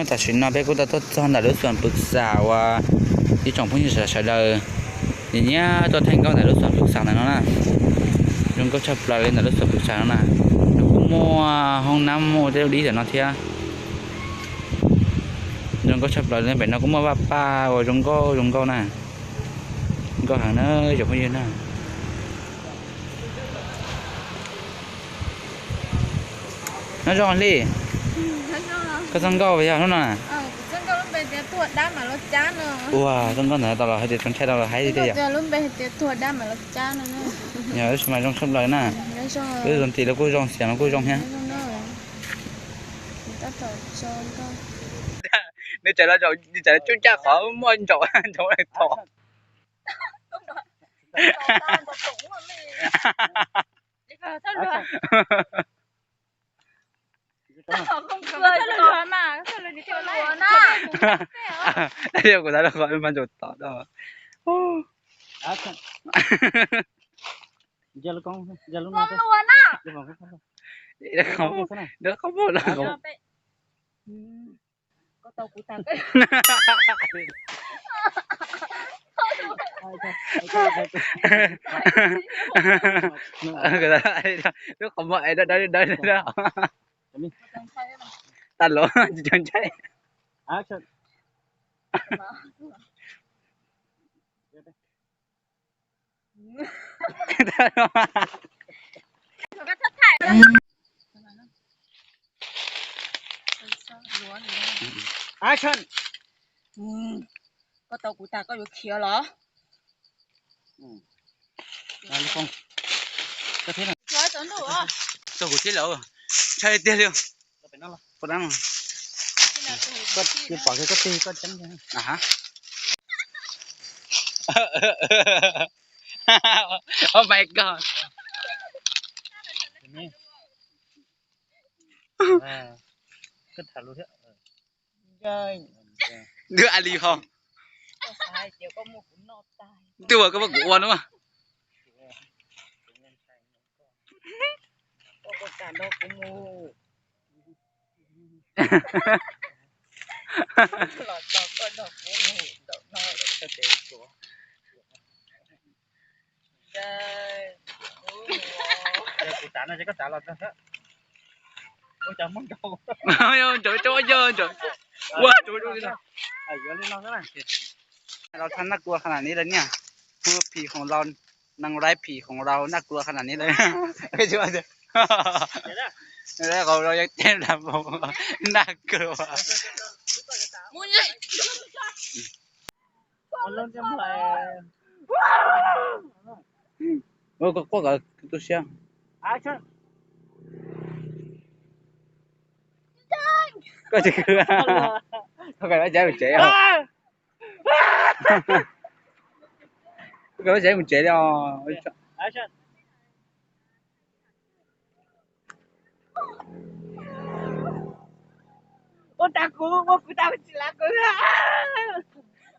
Tam sim no peb kuj tau tuaj txog ntawm lub xas pwv xam uas ib tsoom phooj ywg sawv daws nyiam nyiam tuaj thaij nkauj ntawm lub xas pwv xam ntawm no na. Zoo nkauj tshaj plaws li ntawm lub xas pwv xam no na. Nws kuj muaj hoob nab muaj tej lub dib ntawm no thiab. Zoo nkauj tshaj plaws li, pem no kuj muaj vaj paj uas zoo nkauj zoo nkauj na. Nkauj heev na tsoom phooj ywg na. Nyob zoo Hli, koj txoj nkauj yog hnub no na? Ua txoj nkauj ntawd tau los hais tias tsoos ntshai tau los hais tias yog. Yog tab sis mas zoo tshaj plaws na. Wb zoo tim los kuj zoo, xiam los kuj zoo thiab. Nws txawm los, nws txawm los tsuj caj qhov muaj ntsaum ntsaum tom. Kuv tab laj qhov mas ntsaum tom da. Lub qhov muag es dawb dawb dawb. Tag los tsis tau ntshai. Koj tau kuv tag koj yuav khiav los? Txog kuv thiab lawm, ntshai tiag li. Koj pom kiag koj tig koj tseeb. Oh my god. Koj tham lus thiab. Nws a li ho. Twb ua koj muab kuv ua no. Ntawm cov naj kua qhov nam ni lawm niaj, phim khoom laus, nees laib phim khoom laus naj kua qhov nam ni lawm. Khoom laus yeej tej lam mus naj kua. Quaj kom tu siab. Koj tsis khwv, koj kawm lab tsev mus tsev os. Koj kawm lab tsev mus tsev li os. Ua tag kuv, ua kuv tag tsis lav kuv.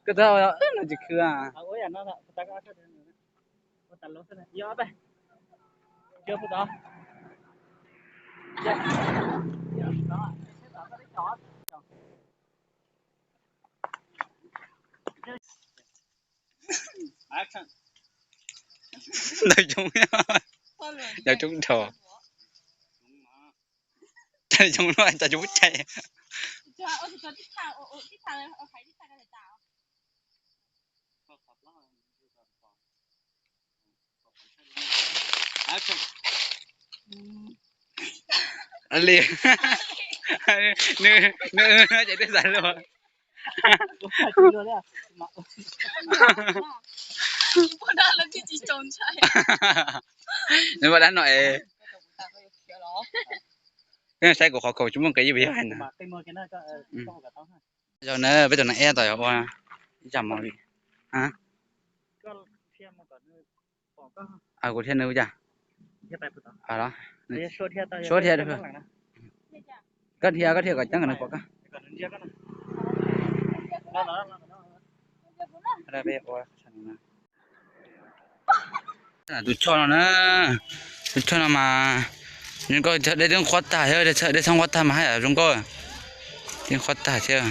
Koj txhob no tsis khwv. Ntawd coob, yog coob dhau. Coob no cas coob cai. Li, nws, nws ces twb xav luag. Nws ua dab no es. Saib kuv qhov khaum tsis muaj nqis ib yam hais na. Zaum no peb tus neeg eb tau ua ib zaj mov li. Kuv thiab nws ua cas? Suab dhia, koj dhia, koj dhia kom ceeb kom nws pom koj. Tus choj no na, tus choj no mas zoo nkauj, dej twb nqhuab tag thiab, dej txhob nqhuab tag mas haj yam zoo nkauj. Yeej qhuav tag thiab.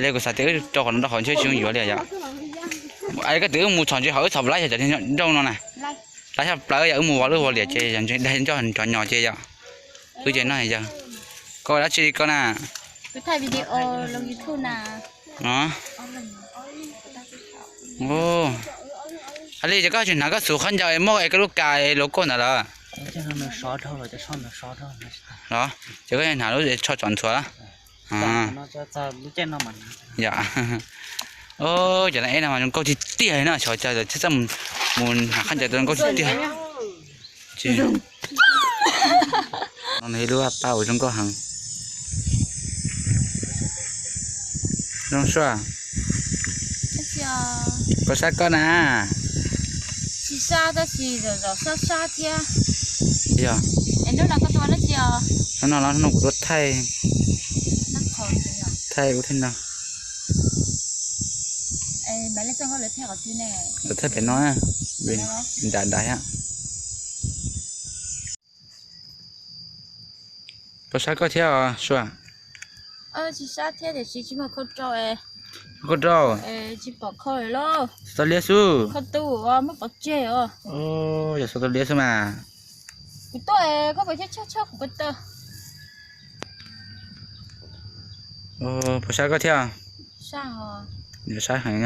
Li kuv xav tias wb rau qhov no rau qhov ntshe tsis yuav li yom. Koj twb wb mus txhom ntsis hov wb txhom plab yog cov nroj no na. Plab xyov plawv yog wb mus ua lub ua liam ces yog ntshe dag ncoj cov nyos ces yom. Wb ces no yog. Koj ua dab tsi koj na? Hais li ces koj tsis hnav koj xus khaub ncaws muab es koj lub kas es logo ntawd lawm. Los ces koj hnav lub tsho tsom ntxhuav. Yom. Cov no eb no mas zoo nkauj tiag tiag no xyov cas thiaj txawj mus hnav khaub ncaws tau zoo nkauj tiag tiag. No ib lub pab uas zoo nkauj heev. Zoo sua. Puas sab koj na? Tsis sab tab sis zaum zaum sab sab thiab. Yog. Es hnub no koj tuaj dab tsi os? Hnub no los hnub no kuv tuaj thaij, thaij ub thiab no. Kuv thaij pem no, nram nrad thiab. Puas sab koj thiab os Sua? Tsis sab thiab tiam sis tsis muaj khau rau. Khau rau? Tsis pom khau lawm. Xov liab xwb. Khau tu muab pov tseg os. Yog xov liab xwb mas. Kuv tuaj koj puas chab chab kuv puas tau? Puas sab koj thiab? Sab heev.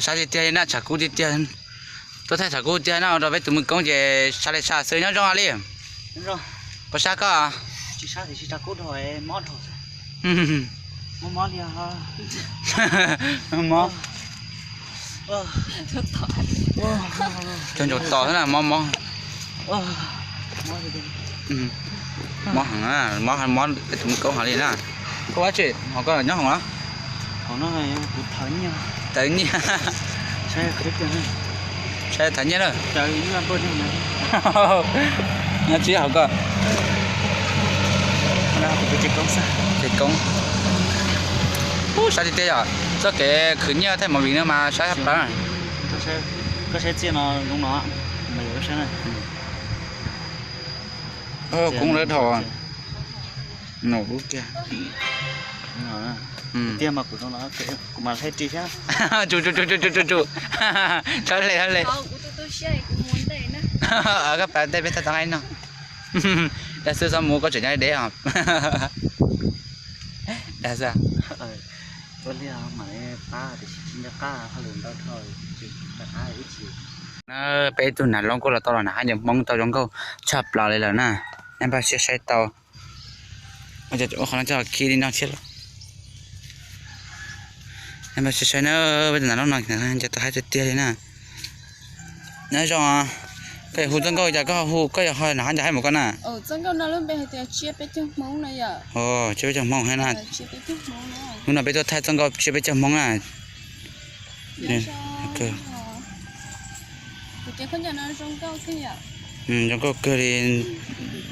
Sab tiag tiag li na, tshav kub tiag tiag. Tuaj thaij tshav kub tiag no rau peb tus mus koob ces sab li sab xwb, nyob zoo li. Puas sab koj? Tsis sab tiam sis tshav kub dhau, mob dhau. Mob mob li. Mob. Cov ntsaum tos xwb na, mob mob. Mob heev, mob mob peb tus mus koob heev li na. Koj ua tsi, ho koj nyob hoom los? Tawv nyiaj. Saib tawv nyiaj na. Nyob tsis hauv koj. Tsev koob. Ub, sab tiag tiag yom, txoj kev khwv nyiaj thaij movie no mas sab plawv. Koj saib txiaj no zoo no, mas yog koj saib na. Koob lawv dhau. No lub kiag. Tiag mas kuv zoo no, kuv mas thaij ris thiab. Tsu tsu tsu tsu tsu tsu. Thab le thab le. Koj pas ntej peb thaij tau nqaij no. Dag xwb xov mus koj tseem nyob deb os. Dag xwb. Na, peb ib tug hnav loob kuj los tau los hnav hab ncaws Hmoob tau zoo nkauj tshaj plaws li lawm na. Nej npaj siab saib tau. Ua qhov no coj khi li no thiab. Nej npaj siab saib na, peb tus hnav loob no ncaws tau haib tiag tiag li na. Nyob zoo, koj yuav hu txoj nkauj cas koj hu, koj yuav ho hnav hab ncaws haib mus koj na. Tsiab peb caug Hmoob na. Hnub no peb tuaj thaij txoj nkauj tsiab peb caug Hmoob na. Zoo nkauj kawg li,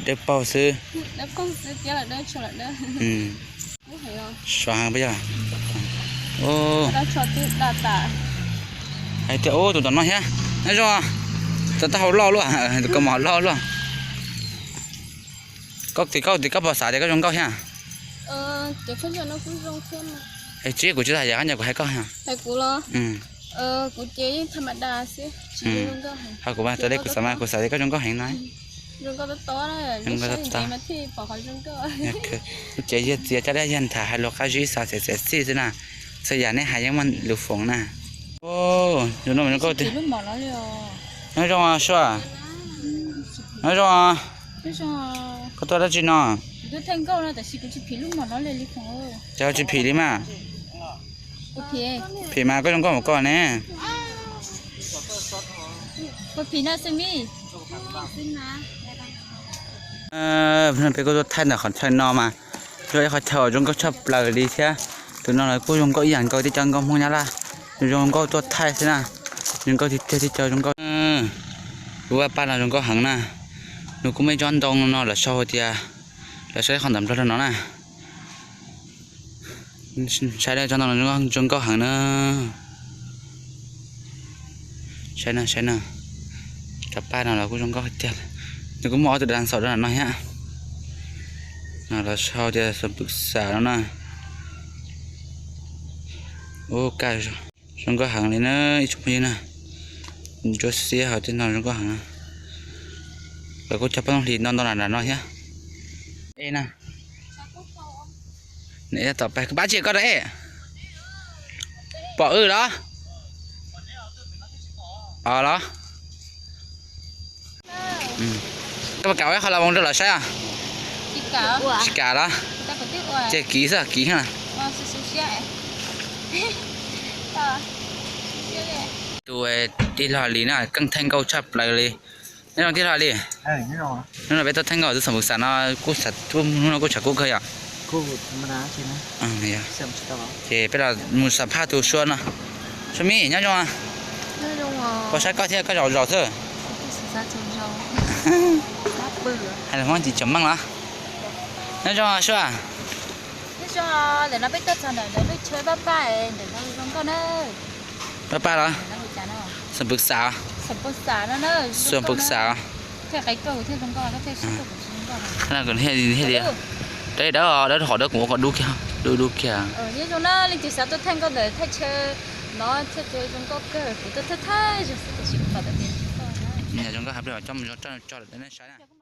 dawb paug xwb. Suav heev peb yog. Hais tias ub tus tom no thiab, nyob zoo, tus taub hau loj luaj, tus kaus mom loj luaj. Koj tim koj tim koj puas xav tias koj zoo nkauj thiab? Es tsis kuv tsis hais yam qab ncaws kuv hais koj. Ho kuv mas tas li kuv xav mas kuv xav tias koj zoo nkauj heev no. Zoo nkauj tag tag. Lub cev yog txias caj dab yag ntham hais lus qab zib xav xev xev xij xwb na. Txhua yam nej hais yeej muaj lus foom na. Zoo no zoo nkauj tiag. Nyob zoo Suav. Nyob zoo. Koj tuaj dab tsi no? Cas tsis phim li mas. Phim mas koj zoo nkauj mus koj ne. Peb kuj tuaj thaij ntawm qhov chaw no mas yog ib qhov chaw zoo nkauj tshaj plaws li thiab. Tus no los kuj zoo nkauj ib yam nkaus tib co nkauj Hmoob Nyab Laj, zoo nkauj tuaj thaij xwb na. Zoo nkauj tiag tiag tib co zoo nkauj. Lub vaj paj no zoo nkauj heev na. Nws kuj muaj ib tsob ntoo no lawv sau tias, lawv sau ib qho ntawv Nplog rau no na. Saib tsob ntoo no zoo nkauj heev na. Saib na, saib na. Cov paj no los kuj zoo nkauj tiag. Nws kuj muaj ob tug dinosaur rau no thiab. No los sau tias Xos Pwm Xas no na. Ub, kaj zoo nkauj heev li na ib tsoom phooj ywg na. Ntsuab xiab hauv tej no zoo nkauj heev na. Lawv kuj cog paj loog hlis ntau ntau nram no thiab. Ej na. Tom pab tsis koj rau ej. Pom wb los? Os los. Koj puas kam ua ib qho la voos rau lawv saib os? Tsis kam los? Ces kiv xwb, kiv thiab na. Tus tij laug Lis na keej theej nkauj tshaj plaws li. Nyob zoo tij laug Lis. Hnub no peb tuaj theej nkauj tus Xos Pwm Xas no, hnub no kuj tshav kub kawg yom. Ces peb los mus xam phaj tus Sua no. Sua Mib nyob zoo. Puas saib koj thiab koj zaum zaum xwb. Hais lus Hmoob tsis tseem meej los? Nyob zoo Sua. Paj paj los? Xos Pwm Xas. Xos Pwm Xas. Dawb dawb dawb qhov dawb kuv ua kom dub kiag, dub dub kiag. Zoo nkauj hais pliag coj mus tso lawm nej saib na.